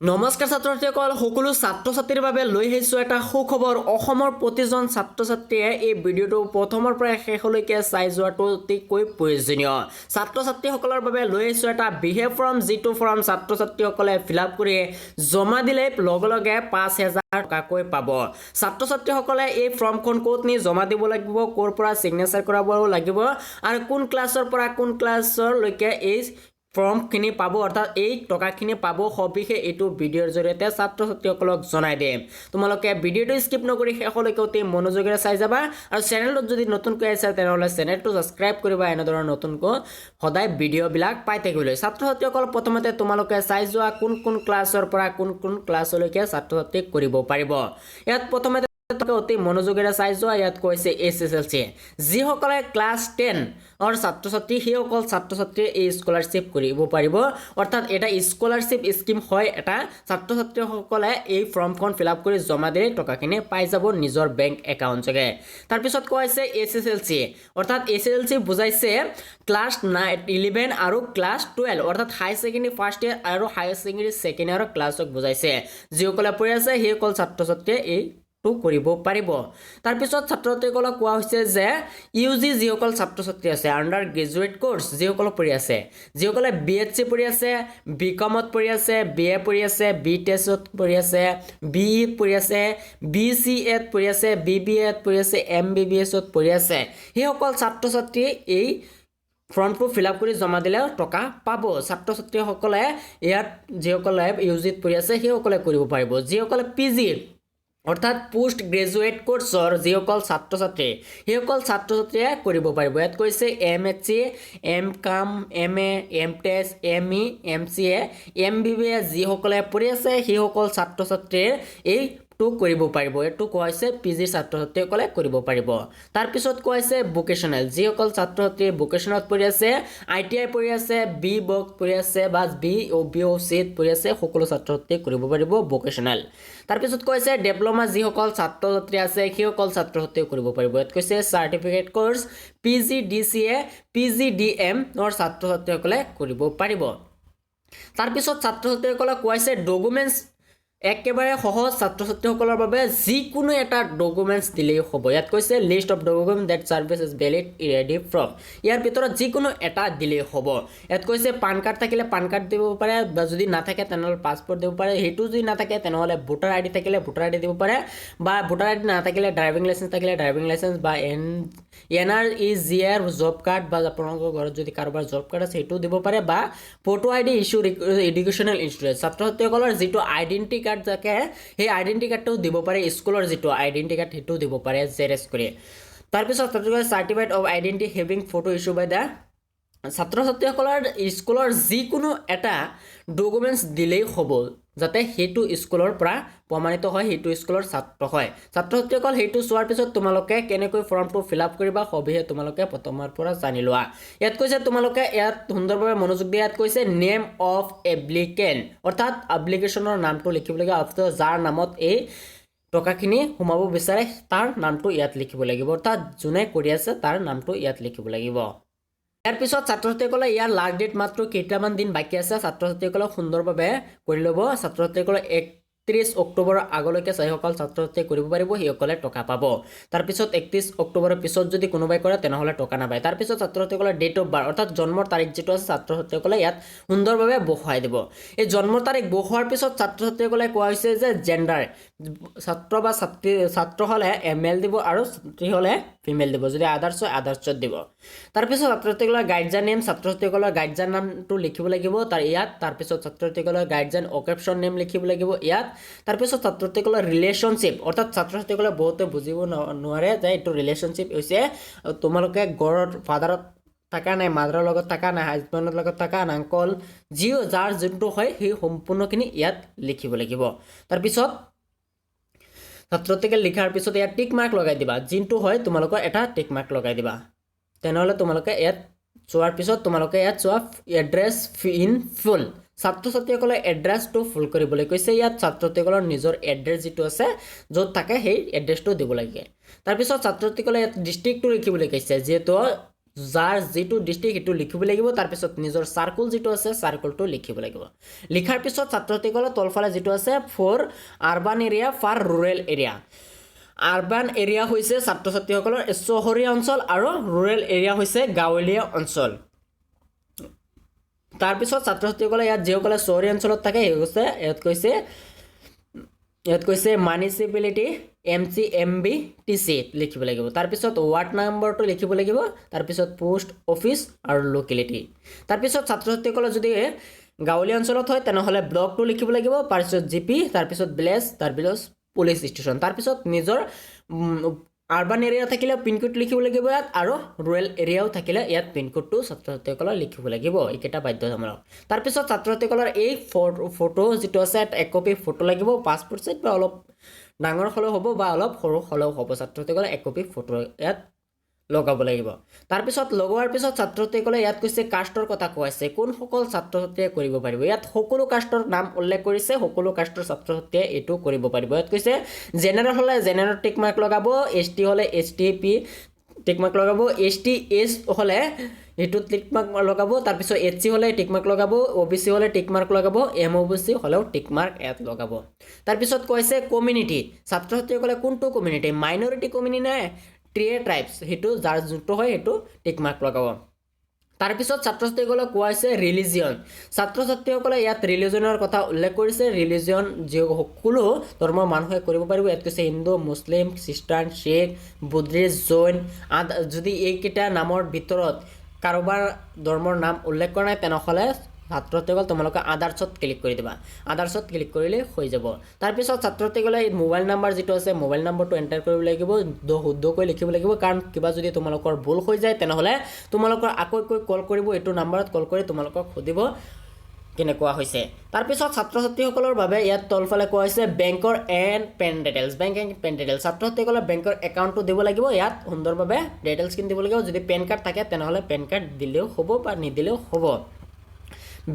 নমস্কাৰ ছাত্ৰ ছাত্ৰীসকল, সকলো ছাত্ৰ ছাত্ৰীৰ বাবে লৈ আহিছোঁ এটা সুখবৰ। অসমৰ প্ৰতিজন ছাত্ৰ ছাত্ৰীয়ে এই ভিডিঅ'টো প্ৰথমৰ পৰা শেষলৈকে চাই যোৱাটো অতিকৈ প্ৰয়োজনীয়। ছাত্ৰ ছাত্ৰীসকলৰ বাবে লৈ আহিছোঁ এটা বিশেষ ফৰ্ম, যিটো ফৰ্ম ছাত্ৰ ছাত্ৰীসকলে ফিল আপ কৰি জমা দিলে লগে লগে 5000 টকাকৈ পাব। ছাত্ৰ ছাত্ৰীসকলে এই ফৰ্মখন ক'ত নি জমা দিব লাগিব, ক'ৰ পৰা ছিগনেচাৰ কৰাব লাগিব আৰু কোন ক্লাছৰ পৰা কোন ক্লাছৰলৈকে এই ফৰ্মখিনি পাব, অৰ্থাৎ এই টকাখিনি পাব, সবিশেষ এইটো ভিডিঅ'ৰ জৰিয়তে ছাত্ৰ ছাত্ৰীসকলক জনাই দিম। তোমালোকে ভিডিঅ'টো স্কিপ নকৰি শেষলৈকে অতি মনোযোগেৰে চাই যাবা আৰু চেনেলটোত যদি নতুনকৈ আহিছা, তেনেহ'লে চেনেলটো ছাবস্ক্ৰাইব কৰিবা এনেধৰণৰ নতুনকৈ সদায় ভিডিঅ'বিলাক পাই থাকিবলৈ। ছাত্ৰ ছাত্ৰীসকল, প্ৰথমতে তোমালোকে চাই যোৱা কোন কোন ক্লাছৰ পৰা কোন কোন ক্লাছলৈকে ছাত্ৰ ছাত্ৰীক কৰিব পাৰিব। ইয়াত প্ৰথমতে তোমালোকে অতি মনোযোগেৰে চাই যোৱা। ইয়াত কৈছে এইচএছএলচি, যিসকলে ক্লাছ 10ৰ ছাত্ৰ ছাত্ৰী, সেইসকল ছাত্ৰ ছাত্ৰীয়ে এই স্কলাৰশ্বিপ কৰিব পাৰিব। অৰ্থাৎ এটা স্কলাৰশ্বিপ স্কীম হয় এটা। ছাত্ৰ ছাত্ৰীসকলে এই ফৰ্মখন ফিল আপ কৰি জমা দিলে টকাখিনি পাই যাব নিজৰ বেংক একাউণ্ট যোগে। তাৰপিছত কোৱা হৈছে এইচএছএলচি, অৰ্থাৎ এইচএছএলচি বুজাইছে ক্লাছ 11 আৰু ক্লাছ 12, অৰ্থাৎ হায়াৰ ছেকেণ্ডেৰী ফাৰ্ষ্ট ইয়েৰ আৰু হায়াৰ ছেকেণ্ডেৰী ছেকেণ্ড ইয়েৰৰ ক্লাছক বুজাইছে। যিসকলে পঢ়ি আছে, সেইসকল ছাত্ৰ ছাত্ৰীয়ে এইটো কৰিব পাৰিব। তাৰপিছত ছাত্ৰ ছাত্ৰীসকলক কোৱা হৈছে যে ইউ জি যিসকল ছাত্ৰ ছাত্ৰী আছে, আণ্ডাৰ গ্ৰেজুৱেট কৰ্চ যিসকল পঢ়ি আছে, যিসকলে বিএছচি পঢ়ি আছে, বি কমত পঢ়ি আছে, বি এ পঢ়ি আছে, বি টেকত পঢ়ি আছে, বি ই পঢ়ি আছে, বিচিএত পঢ়ি আছে, বিবিএত পঢ়ি আছে, এমবিবিএছত পঢ়ি আছে, সেইসকল ছাত্ৰ ছাত্ৰীয়ে এই ফৰ্মটো ফিল আপ কৰি জমা দিলে টকা পাব। ছাত্ৰ ছাত্ৰীসকলে ইয়াত যিসকলে ইউ জিত পঢ়ি আছে, সেইসকলে কৰিব পাৰিব। যিসকলে পি জি, অৰ্থাৎ পোষ্ট গ্ৰেজুৱেট কোৰ্চৰ যিসকল ছাত্ৰ ছাত্ৰী, সেইসকল ছাত্ৰ ছাত্ৰীয়ে কৰিব পাৰিব। ইয়াত কৈছে MSc, M com, MA, M tech, ME, MCA, MBBS যিসকলে পঢ়ি আছে, সেইসকল ছাত্ৰ ছাত্ৰীয়ে এইটো কৰিব পাৰিব। এইটো কোৱা হৈছে পি জিৰ ছাত্ৰ ছাত্ৰীসকলে কৰিব পাৰিব। তাৰপিছত কোৱা হৈছে ভোকেশ্যনেল, যিসকল ছাত্ৰ ছাত্ৰীয়ে ভোকেশ্যনেলত পঢ়ি আছে, আইটিআই পঢ়ি আছে, বি ভক পঢ়ি আছে বা বি অ' চিত পঢ়ি আছে, সকলো ছাত্ৰ ছাত্ৰীয়ে কৰিব পাৰিব ভোকেশ্যনেল। তাৰপিছত কৈছে ডিপ্ল'মা যিসকল ছাত্ৰ ছাত্ৰী আছে, সেইসকল ছাত্ৰ ছাত্ৰীয়ে কৰিব পাৰিব। ইয়াত কৈছে চাৰ্টিফিকেট কৰ্চ, পিজিডিচিএ, পিজিডিএমৰ ছাত্ৰ ছাত্ৰীসকলে কৰিব পাৰিব। তাৰপিছত ছাত্ৰ ছাত্ৰীসকলক কোৱাইছে ডকুমেণ্টছ একেবাৰে সহজ ছাত্ৰ ছাত্ৰীসকলৰ বাবে, যিকোনো এটা ডকুমেণ্টছ দিলেই হ'ব। ইয়াত কৈছে list of document that serves as valid ID proof। ইয়াৰ ভিতৰত যিকোনো এটা দিলেই হ'ব। ইয়াত কৈছে পান কাৰ্ড থাকিলে পান কাৰ্ড দিব পাৰে বা যদি নাথাকে তেনেহ'লে পাছপৰ্ট দিব পাৰে। সেইটো যদি নাথাকে, তেনেহ'লে ভোটাৰ আইডি থাকিলে ভোটাৰ আইডি দিব পাৰে বা ভোটাৰ আইডি নাথাকিলে ড্ৰাইভিং লাইচেঞ্চ থাকিলে ড্ৰাইভিং লাইচেঞ্চ বা এনআৰইজিআৰ জব কাৰ্ড বা আপোনালোকৰ ঘৰত যদি কাৰোবাৰ জব কাৰ্ড আছে, সেইটোও দিব পাৰে বা photo ID issue educational institute। ছাত্ৰ ছাত্ৰীসকলৰ যিটো আইডেণ্টি কাৰ্ড থাকে, সেই আইডেণ্টি কাৰ্ডটোও দিব পাৰে। স্কুলৰ যিটো আইডেণ্টি কাৰ্ড, সেইটোও দিব পাৰে জেৰেক্স কৰি। তাৰপিছত ছাত্ৰ certificate of identity having photo issue by the ছাত্ৰ ছাত্ৰীসকলৰ স্কুলৰ যিকোনো এটা ডকুমেণ্টছ দিলেই হ'ব, যাতে সেইটো স্কুলৰ পৰা প্ৰমাণিত হয় সেইটো স্কুলৰ ছাত্ৰ হয়। ছাত্ৰ ছাত্ৰীসকল, সেইটো চোৱাৰ পিছত তোমালোকে কেনেকৈ ফৰ্মটো ফিল আপ কৰিবা, সবিশেষ তোমালোকে প্ৰথমৰ পৰা জানি লোৱা। ইয়াত কৈছে, তোমালোকে ইয়াত সুন্দৰভাৱে মনোযোগ দিয়া। ইয়াত কৈছে নেম অফ এপ্লিকেণ্ট, অৰ্থাৎ এপ্লিকেশ্যনৰ নামটো লিখিব লাগিব। অৰ্থাৎ যাৰ নামত এই টকাখিনি সোমাব বিচাৰে, তাৰ নামটো ইয়াত লিখিব লাগিব। অৰ্থাৎ যোনে কৰি আছে, তাৰ নামটো ইয়াত লিখিব লাগিব। ইয়াৰ পিছত ছাত্ৰ ছাত্ৰীসকলে ইয়াৰ লাষ্ট ডেট মাত্ৰ কেইটামান দিন বাকী আছে। ছাত্ৰ ছাত্ৰীসকলে সুন্দৰভাৱে কৰি ল'ব। ছাত্ৰ ছাত্ৰীসকলে 31 অক্টোবৰৰ আগলৈকে যিসকল ছাত্ৰ ছাত্ৰীয়ে কৰিব পাৰিব, সেইসকলে টকা পাব। তাৰপিছত 31 অক্টোবৰৰ পিছত যদি কোনোবাই কৰে, তেনেহ'লে টকা নাপায়। তাৰপিছত ছাত্ৰ ছাত্ৰীসকলে ডেট অফ বাৰ্থ, অৰ্থাৎ জন্মৰ তাৰিখ যিটো আছে, ছাত্ৰ ছাত্ৰীসকলে ইয়াত সুন্দৰভাৱে বহুৱাই দিব। এই জন্মৰ তাৰিখ বহুৱাৰ পিছত ছাত্ৰ ছাত্ৰীসকলে কোৱা হৈছে যে জেণ্ডাৰ, ছাত্ৰ বা ছাত্ৰী, ছাত্ৰ হ'লে মেল দিব আৰু ছাত্ৰী হ'লে ফিমেল দিব। যদি আদাৰ্ছ হয়, আদাৰ্ছত দিব। তাৰপিছত ছাত্ৰ ছাত্ৰীসকলৰ গাৰ্জেন নেম, ছাত্ৰ ছাত্ৰীসকলৰ গাৰ্জেন নামটো লিখিব লাগিব তাৰ ইয়াত। তাৰপিছত ছাত্ৰ ছাত্ৰীসকলৰ গাৰ্জেন অকুপেশ্যন নেম লিখিব লাগিব ইয়াত। তাৰপিছত ছাত্ৰ ছাত্ৰীসকলৰ ৰিলেশ্যনশ্বিপ, অৰ্থাৎ ছাত্ৰ ছাত্ৰীসকলে বহুতে বুজিব নোৱাৰে যে এইটো ৰিলেশ্যনশ্বিপ হৈছে তোমালোকে ঘৰত ফাদাৰত থকা নাই, মাদাৰৰ লগত থকা নাই, হাজবেণ্ডৰ লগত থকা, আংকল, যি যাৰ যোনটো হয়, সেই সম্পূৰ্ণখিনি ইয়াত লিখিব লাগিব। তাৰপিছত ছাত্ৰ ছাত্ৰীকে লিখাৰ পিছত ইয়াত টিক মাৰ্ক লগাই দিবা। যোনটো হয় তোমালোকৰ, এটা টিক মাৰ্ক লগাই দিবা। তেনেহ'লে তোমালোকে ইয়াত চোৱাৰ পিছত তোমালোকে ইয়াত চোৱা এড্ৰেছ ইন ফুল। ছাত্ৰ ছাত্ৰীসকলে এড্ৰেছটো ফুল কৰিবলৈ কৈছে। ইয়াত ছাত্ৰ ছাত্ৰীসকলৰ নিজৰ এড্ৰেছ যিটো আছে, য'ত থাকে, সেই এড্ৰেছটো দিব লাগে। তাৰপিছত ছাত্ৰ ছাত্ৰীসকলে ইয়াত ডিষ্ট্ৰিক্টটো লিখিবলৈ কৈছে, যিহেতু যাৰ যিটো ডিষ্ট্ৰিক্ট সেইটো লিখিব লাগিব। তাৰপিছত নিজৰ চাৰ্কুল যিটো আছে, চাৰ্কুলটো লিখিব লাগিব। লিখাৰ পিছত ছাত্ৰ ছাত্ৰীসকলে তলফালে যিটো আছে, for urban area, for rural area। Urban area হৈছে ছাত্ৰ ছাত্ৰীসকলৰ চহৰীয়া অঞ্চল আৰু ৰুৰেল এৰিয়া হৈছে গাঁৱলীয়া অঞ্চল। তাৰপিছত ছাত্ৰ ছাত্ৰীসকলে ইয়াত যিসকলে চহৰীয়া অঞ্চলত থাকে, সেই কৈছে ইয়াত কৈছে municipality, MC, MB, TC লিখিব লাগিব। তাৰপিছত ৱাৰ্ড নম্বৰটো লিখিব লাগিব। তাৰপিছত পোষ্ট অফিচ আৰু লোকেলিটি। তাৰপিছত ছাত্ৰ ছাত্ৰীসকলে যদি গাঁৱলীয়া অঞ্চলত হয়, তেনেহ'লে ব্লকটো লিখিব লাগিব। তাৰপিছত জি পি, তাৰপিছত ভিলেজ, তাৰপিছত পুলিচ ষ্টেচন। তাৰপিছত নিজৰ আৰবান এৰিয়া থাকিলে পিনক'ড লিখিব লাগিব ইয়াত আৰু ৰুৰেল এৰিয়াও থাকিলে ইয়াত পিনক'ডটো ছাত্ৰ ছাত্ৰীসকলে লিখিব লাগিব। এইকেইটা বাধ্যতামূলক। তাৰপিছত ছাত্ৰ ছাত্ৰীসকলৰ এই ফটো যিটো আছে, এক কপি ফটো লাগিব। পাছপৰ্ট চাইজ বা অলপ ডাঙৰ হ'লেও হ'ব বা অলপ সৰু হ'লেও হ'ব, ছাত্ৰ ছাত্ৰীসকলে এক কপি ফটো ইয়াত লগাব লাগিব। তাৰপিছত লগোৱাৰ পিছত ছাত্ৰ ছাত্ৰীসকলে ইয়াত কৈছে, কাষ্টৰ কথা কোৱাইছে, কোনসকল ছাত্ৰ ছাত্ৰীয়ে কৰিব পাৰিব। ইয়াত সকলো কাষ্টৰ নাম উল্লেখ কৰিছে। সকলো কাষ্টৰ ছাত্ৰ ছাত্ৰীয়ে এইটো কৰিব পাৰিব। ইয়াত কৈছে, জেনেৰেল হ'লে জেনেৰেল টিক মাৰ্ক লগাব, এছ টি হ'লে এছ টি পি টিক মাৰ্ক লগাব, এছ টি এইচ হ'লে সেইটোত টিক মাৰ্ক লগাব, তাৰপিছত এইচ চি হ'লে টিক মাৰ্ক লগাব, অ' বি চি হ'লে টিক মাৰ্ক লগাব, এম অ' বি চি হ'লেও টিক মাৰ্ক ইয়াত লগাব। তাৰপিছত কৈছে কমিউনিটি, ছাত্ৰ ছাত্ৰীসকলে কোনটো কমিউনিটি, মাইনৰিটি কমিউনিটি নে ট্ৰিয়ে ট্ৰাইবছ, সেইটো যাৰ যোনটো হয় সেইটো টিক মাৰ্ক লগাব। তাৰপিছত ছাত্ৰ ছাত্ৰীসকলক কোৱা হৈছে ৰিলিজিয়ন। ছাত্ৰ ছাত্ৰীসকলে ইয়াত ৰিলিজনৰ কথা উল্লেখ কৰিছে। ৰিলিজিয়ন যি সকলো ধৰ্মৰ মানুহে কৰিব পাৰিব। ইয়াত কৈছে হিন্দু, মুছলিম, খ্ৰীষ্টান, শিখ, বুদ্ধিষ্ট, জৈন আদ। যদি এইকেইটা নামৰ ভিতৰত কাৰোবাৰ ধৰ্মৰ নাম উল্লেখ কৰা নাই, তেনেহ'লে ছাত্ৰ ছাত্ৰীসকল তোমালোকে আদাৰ্ছত ক্লিক কৰি দিবা। আদাৰ্ছত ক্লিক কৰিলে হৈ যাব। তাৰপিছত ছাত্ৰ ছাত্ৰীসকলে মোবাইল নাম্বাৰ যিটো আছে, মোবাইল নম্বৰটো এণ্টাৰ কৰিব লাগিব। শুদ্ধকৈ লিখিব লাগিব, কাৰণ কিবা যদি তোমালোকৰ ভুল হৈ যায়, তেনেহ'লে তোমালোকৰ আকৌ আকৌ কল কৰিব। এইটো নাম্বাৰত কল কৰি তোমালোকক সুধিব কেনেকুৱা হৈছে। তাৰপিছত ছাত্ৰ ছাত্ৰীসকলৰ বাবে ইয়াত তলফালে কোৱা হৈছে বেংকৰ and PAN details, bank and PAN details। ছাত্ৰ ছাত্ৰীসকলে বেংকৰ একাউণ্টটো দিব লাগিব। ইয়াত সুন্দৰভাৱে ডিটেইলছখিনি দিব লাগিব। যদি পেন কাৰ্ড থাকে, তেনেহ'লে পেন কাৰ্ড দিলেও হ'ব বা নিদিলেও হ'ব।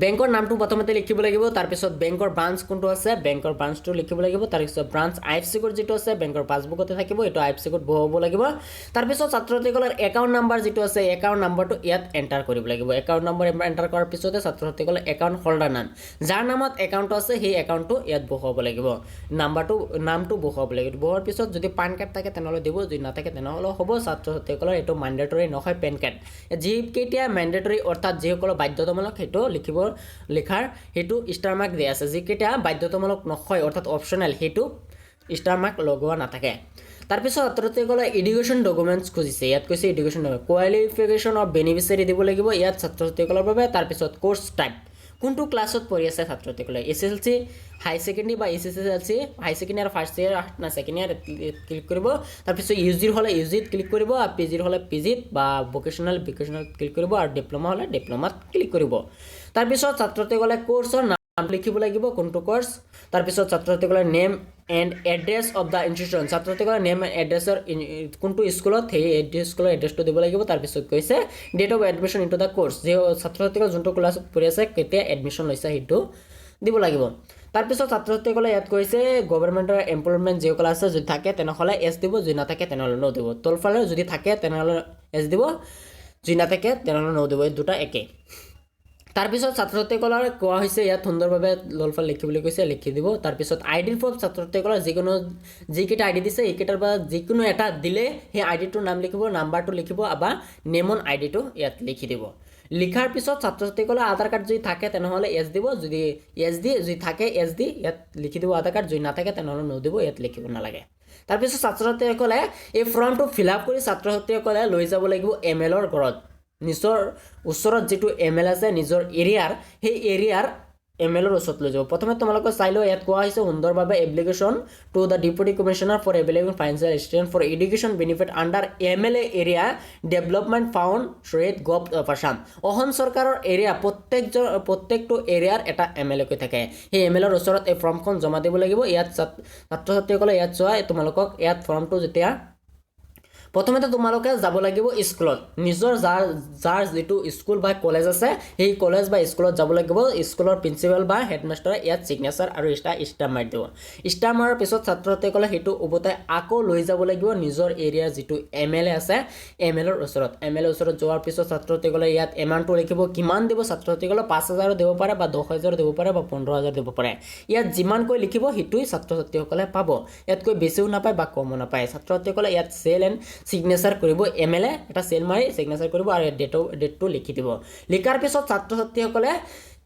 বেংকৰ নামটো প্ৰথমতে লিখিব লাগিব। তাৰপিছত বেংকৰ ব্ৰাঞ্চ কোনটো আছে, বেংকৰ ব্ৰাঞ্চটো লিখিব লাগিব। তাৰপিছত ব্ৰাঞ্চ আইএফএছচি কোড যিটো আছে, বেংকৰ পাছবুকতে থাকিব, এইটো আইএফএছচি কোড বহুৱাব লাগিব। তাৰপিছত ছাত্ৰ ছাত্ৰীসকলৰ একাউণ্ট নাম্বাৰ যিটো আছে, একাউণ্ট নাম্বাৰটো ইয়াত এণ্টাৰ কৰিব লাগিব। একাউণ্ট নম্বৰ এণ্টাৰ কৰাৰ পিছতে ছাত্ৰ ছাত্ৰীসকলে একাউণ্ট হোল্ডাৰ নাম, যাৰ নামত একাউণ্টটো আছে, সেই একাউণ্টটো ইয়াত বহুৱাব লাগিব। নাম্বাৰটো, নামটো বহুৱাব লাগিব। বহুৱাৰ পিছত যদি পান কাৰ্ড থাকে, তেনেহ'লে দিব, যদি নাথাকে তেনেহ'লে হ'ব। ছাত্ৰ ছাত্ৰীসকলৰ এইটো মেণ্ডেটৰী নহয় পেন কাৰ্ড। যিকেইটা মেণ্ডেটৰী, অৰ্থাৎ যিসকলৰ বাধ্যতামূলক, সেইটো লিখিব, লিখাৰ সেইটো ষ্টাৰ মাৰ্ক দিয়া আছে। যিকেইটা বাধ্যতামূলক নহয়, অৰ্থাৎ অপশ্যনেল, সেইটো ষ্টাৰ মাৰ্ক লগোৱা নাথাকে। তাৰপিছত ছাত্ৰ ছাত্ৰীসকলে এডুকেশ্যন ডকুমেণ্টছ খুজিছে। ইয়াত কৈছে education qualification of beneficiary দিব লাগিব ইয়াত ছাত্ৰ ছাত্ৰীসকলৰ বাবে। তাৰপিছত কোৰ্চ টাইপ, কোনটো ক্লাছত পঢ়ি আছে ছাত্ৰ ছাত্ৰীসকলে, এইচএছএলচি, হাই ছেকেণ্ডেৰী বা এইচএছএলচি, হাই ছেকেণ্ডেৰী আৰু ফাৰ্ষ্ট ইয়েৰ না ছেকেণ্ড ইয়াৰ ক্লিক কৰিব। তাৰপিছত ইউ জিৰ হ'লে ইউ জিত ক্লিক কৰিব আৰু পি জিৰ হ'লে পি জিত বা ভকেশ্যনেল ক্লিক কৰিব আৰু ডিপ্ল'মা হ'লে ডিপ্ল'মাত ক্লিক কৰিব। তাৰপিছত ছাত্ৰ ছাত্ৰীসকলে কোৰ্চৰ নাম লিখিব লাগিব, কোনটো কোৰ্চ। তাৰপিছত ছাত্ৰ ছাত্ৰীসকলে name and address of the institution, ছাত্ৰ ছাত্ৰীসকলে নেম এণ্ড এড্ৰেছৰ কোনটো স্কুলত, সেই স্কুলৰ এড্ৰেছটো দিব লাগিব। তাৰপিছত কৈছে date of admission into the course, যি ছাত্ৰ ছাত্ৰীসকলে যোনটো ক্লাছত পঢ়ি আছে, কেতিয়া এডমিশ্যন লৈছে, সেইটো দিব লাগিব। তাৰপিছত ছাত্ৰ ছাত্ৰীসকলে ইয়াত কৈছে গভৰ্ণমেণ্টৰ এমপ্লয়মেণ্ট যিসকল আছে, যদি থাকে তেনেহ'লে য়েছ দিব, যদি নাথাকে তেনেহ'লে ন' দিব। তলফালে যদি থাকে তেনেহ'লে য়েছ দিব, যদি নাথাকে তেনেহ'লে ন' দিব, এই দুটা একেই। তাৰপিছত ছাত্ৰ ছাত্ৰীসকলৰ কোৱা হৈছে ইয়াত সুন্দৰভাৱে তলফালে লিখিবলৈ কৈছে, লিখি দিব। তাৰপিছত আই ডিৰ প্ৰুফ, ছাত্ৰ ছাত্ৰীসকলৰ যিকোনো যিকেইটা আই ডি দিছে, এইকেইটাৰ পৰা যিকোনো এটা দিলে সেই আই ডিটোৰ নাম লিখিব, নাম্বাৰটো লিখিব বা নেম অন আই ডিটো ইয়াত লিখি দিব। লিখাৰ পিছত ছাত্ৰ ছাত্ৰীসকলে আধাৰ কাৰ্ড যদি থাকে তেনেহ'লে য়েছ দিব। যদি য়েছ দি যদি থাকে, য়েছ দি ইয়াত লিখি দিব আধাৰ কাৰ্ড। যদি নাথাকে তেনেহ'লে ন' দিব, ইয়াত লিখিব নালাগে। তাৰপিছত ছাত্ৰ ছাত্ৰীসকলে এই ফৰ্মটো ফিল আপ কৰি ছাত্ৰ ছাত্ৰীসকলে লৈ যাব লাগিব এম এলৰ ঘৰত। নিজৰ ওচৰত যিটো এম এল আছে নিজৰ এৰিয়াৰ, সেই এৰিয়াৰ এম এলৰ ওচৰত লৈ যাব। প্ৰথমে তোমালোকে চাই লওঁ। ইয়াত কোৱা হৈছে সুন্দৰভাৱে, application to the Deputy Commissioner for availing financial assistance for education benefit under MLA Area Development Fund State Govt of Assam। Assam চৰকাৰৰ এৰিয়া প্ৰত্যেকটো এৰিয়াৰ এটা এম এল এ থাকে। সেই এম এল এৰ ওচৰত এই ফৰ্মখন জমা দিব লাগিব। ইয়াত ছাত্ৰ ছাত্ৰীসকলে ইয়াত চোৱা, তোমালোকক ইয়াত ফৰ্মটো যেতিয়া প্ৰথমতে তোমালোকে যাব লাগিব স্কুলত। নিজৰ যাৰ যাৰ যিটো স্কুল বা কলেজ আছে, সেই কলেজ বা স্কুলত যাব লাগিব। স্কুলৰ প্ৰিন্সিপাল বা হেডমাষ্টাৰে ইয়াত ছিগনেচাৰ আৰু ষ্টাম্প মাৰি দিব। ষ্টাম্প মৰাৰ পিছত ছাত্ৰ ছাত্ৰীসকলে সেইটো উভতাই আকৌ লৈ যাব লাগিব নিজৰ এৰিয়াৰ যিটো এমএলএ আছে, এমএলএৰ ওচৰত। এমএলএৰ ওচৰত যোৱাৰ পিছত ছাত্ৰ ছাত্ৰীসকলে ইয়াত এমাউণ্টটো লিখিব, কিমান দিব। ছাত্ৰ ছাত্ৰীসকলে 5,000-ও দিব পাৰে বা 10,000-ও দিব পাৰে বা 15,000 দিব পাৰে। ইয়াত যিমানকৈ লিখিব, সেইটোৱেই ছাত্ৰ ছাত্ৰীসকলে পাব। ইয়াতকৈ বেছিও নাপায় বা কমো নাপায়। ছাত্ৰ ছাত্ৰীসকলে ইয়াত চেল এণ্ড ছিগনেচাৰ কৰিব। এমএলএ এটা চেল মাৰি ছিগনেচাৰ কৰিব আৰু ইয়াত ডেটটো লিখি দিব। লিখাৰ পিছত ছাত্ৰ ছাত্ৰীসকলে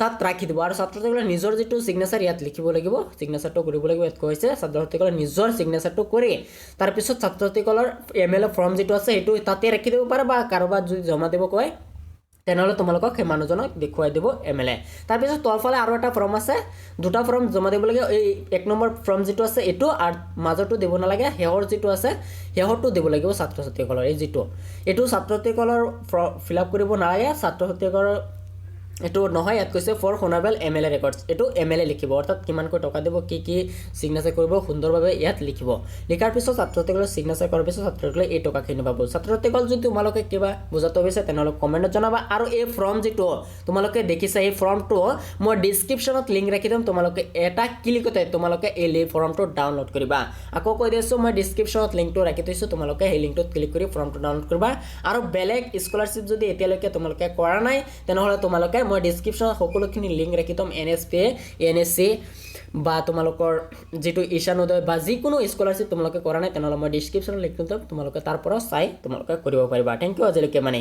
তাত ৰাখি দিব আৰু ছাত্ৰ ছাত্ৰীসকলে নিজৰ যিটো ছিগনেচাৰ ইয়াত লিখিব লাগিব, ছিগনেচাৰটো কৰিব লাগিব। ইয়াত কৈছে, ছাত্ৰ ছাত্ৰীসকলে নিজৰ ছিগনেচাৰটো কৰি তাৰপিছত ছাত্ৰ ছাত্ৰীসকলৰ এমএলএ ফৰ্ম যিটো আছে, সেইটো তাতে ৰাখি দিব পাৰে বা কাৰোবাৰ যদি জমা দিব কয়, তেনেহ'লে তোমালোকক সেই মানুহজনক দেখুৱাই দিব এমএলএ। তাৰপিছত তলফালে আৰু এটা ফৰ্ম আছে। দুটা ফৰ্ম জমা দিব লাগে। এই 1 নম্বৰ ফৰ্ম যিটো আছে এইটো আৰু মাজৰটো দিব নালাগে। শেহৰ যিটো আছে, শেহৰটো দিব লাগিব ছাত্ৰ ছাত্ৰীসকলৰ। এই যিটো এইটো ছাত্ৰ ছাত্ৰীসকলৰ ফিল আপ কৰিব নালাগে। ছাত্ৰ ছাত্ৰীসকলৰ এইটো নহয়। ইয়াত কৈছে "For Honourable MLA records"। এইটো এমএলএ লিখিব, অৰ্থাৎ কিমানকৈ টকা দিব, কি কি ছিগনেচাৰ কৰিব, সুন্দৰভাৱে ইয়াত লিখিব। লিখাৰ পিছত ছাত্ৰ ছাত্ৰীসকলে ছিগনেচাৰ কৰাৰ পিছত ছাত্ৰ ছাত্ৰীসকলে এই টকাখিনি পাব। ছাত্ৰ ছাত্ৰীসকল, যদি তোমালোকে কিবা বুজাটো হৈছে, তেনেহ'লে কমেণ্টত জনাবা। আৰু এই ফৰ্ম যিটো তোমালোকে দেখিছা, এই ফৰ্মটো মই ডিছক্ৰিপশ্যনত লিংক ৰাখি দিম। তোমালোকে এটা ক্লিকতে তোমালোকে এই ফৰ্মটো ডাউনলোড কৰিবা। আকৌ কৈ দিছোঁ, মই ডিছক্ৰিপশ্যনত লিংকটো ৰাখি থৈছোঁ। তোমালোকে সেই লিংকটোত ক্লিক কৰি ফৰ্মটো ডাউনলোড কৰিবা। আৰু বেলেগ স্কলাৰশ্বিপ যদি এতিয়ালৈকে তোমালোকে কৰা নাই, তেনেহ'লে তোমালোকে মই ডিছক্ৰিপশ্যনত সকলোখিনি লিংক ৰাখি থ'ম। এনএছপি, এনএছচি বা তোমালোকৰ যিটো ঈশান উদয় বা যিকোনো স্কলাৰশ্বিপ তোমালোকে কৰা নাই, তেনেহ'লে মই ডিছক্ৰিপশ্যনত লিংক দিম। তোমালোকে তাৰ পৰাও চাই তোমালোকে কৰিব পাৰিবা। Thank U. আজিলৈকে মানে